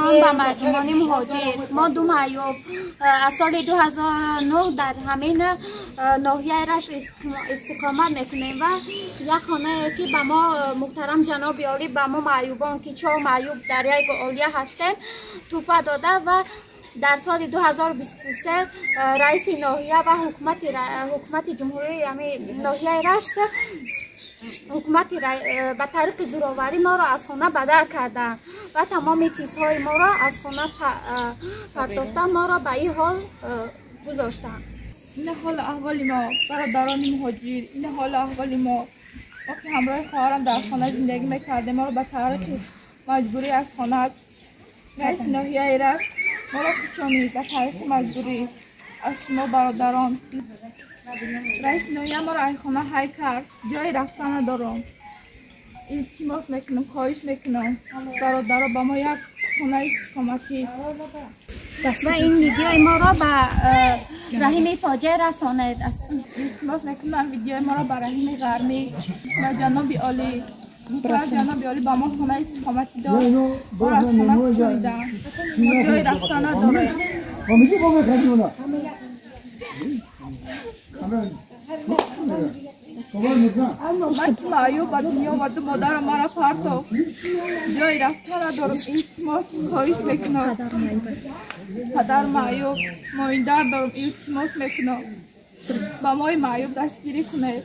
Салом ба мардумони муҳоҷир. Мо ду маъюб аз соли 2009 дар ҳамин ноҳияи Рашт истиқомат мекунем ва як хонае ки ба мо муҳтарам ҷаноби олӣ ба мо маъюбон ки чор маъюб дар як олия ҳастем туҳфа дода ва дар соли 2023 раиси ноҳия ва ҳукумати ҷумҳурии ноҳияи Рашт ҳукумати ба тариқи зӯроварӣ моро аз хона бадар карданд ва тамоми чизҳои моро аз хона партофта моро ба ин ҳол гузоштанд. Ин ҳолу аҳволи мо, бародарони муҳоҷир, ин ҳолу аҳволи мо. Мо ки ҳамроҳи хоҳарам дар хона зиндагӣ мекардем, моро ба тариқи маҷбурӣ аз хона раиси ноҳияи Рашт моро кӯчонид ба тариқи маҷбурӣ аз шумо бародарон. Раиси ноҳия моро аз хона ҳай кард, ҷои рафтан надорам. Илтимос мекунам, хоҳиш мекунам, бародаро ба мо як хонаи истиқоматӣ. Ва ин видеои моро ба Раҳими фоҷиа расонед. Илтимос мекунам видеои моро ба Раҳими Ғармӣ ва ҷаноби олӣ. Ҷаноби олӣ ба мо хонаи истиқоматӣ дод, моро аз хона кӯчониданд. Мо ҷои рафтан надорем. Ман ки маъюб ба дунё омадам, модарам маро партофт, ҷои рафтан надорам. Илтимос хоҳиш мекунам, падар маъюб, моиндар дорам, илтимос мекунам, ба мои маъюб дастгирӣ кунед.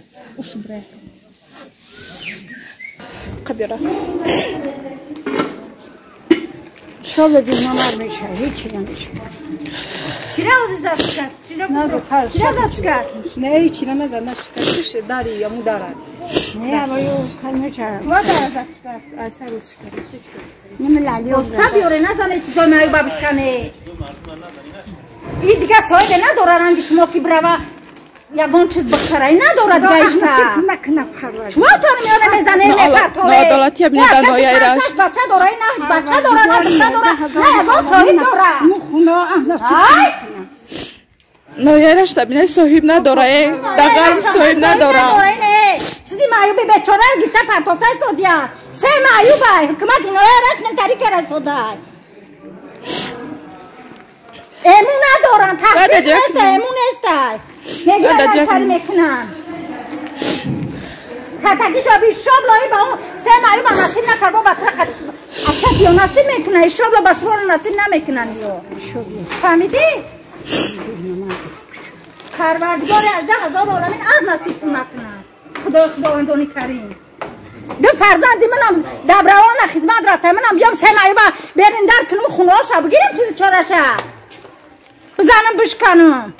Шола ҷунамар мешавад, ҳечи намешавад. Чира ози зад шикаст? Чира зад шикаст? Не, ҳечи намезад, нашикаст. Дари яму дарад. Не, аваю калмеча. Чува дара зад шикаст? Аз сару шикаст. Оста биёре, назане чизои маъюба бишкане. И дига соҳибе надора ранги шумо ки бирава ягон чиз бихарай надорад дига ишка. Чува тон миёна мезане мепартове. Ноадолатия бинед ноҳияи Рашт. Бача дора, на бача дора, на духтар дора, на ягон соҳиб дора. Ноҳияи Рашт бинед соҳиб надора, дар ғарб соҳиб надора. Чизи маъюби бечораро гирифта партофта истодия. Се маъюбай ҳукумати ноҳияи Рашт немтарике расодай. Эму надоранд, тахфиф нест, эму нестай. Мегиранд мекунанд. Катагишо бишобло ба он се маъюба насиб накард, ба тра ачатиё насиб мекунад, ишобло ба шуморо насиб намекунанд ё. Фаҳмидӣ? Парвардигори 18,000 оламин аҳ насиб накунад. Худои худовандони карим. Ду фарзанди манам добровольно хизмат рафта, манам биём се маъюба берин дар кунум, хунаоша бигирем чизи чораша. Бизанам бишканам.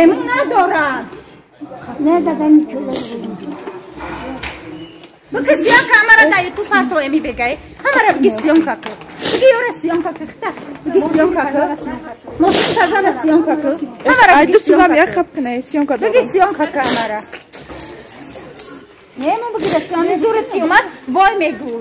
Эму надорад. Бики съёмка ҳамара дар ютуб парто эми бегай. Ҳамара биги съёмка ку. Биги ёра съёмка ку. Хита. Биги съёмка ку. Мошин сазада съёмка ку. Ҳамара биги съёмка ку. Як хаб кунай съёмка дорам. Биги съёмка ку ҳамара. Не, мо биги съёмка зурат ки омад вой мегӯй.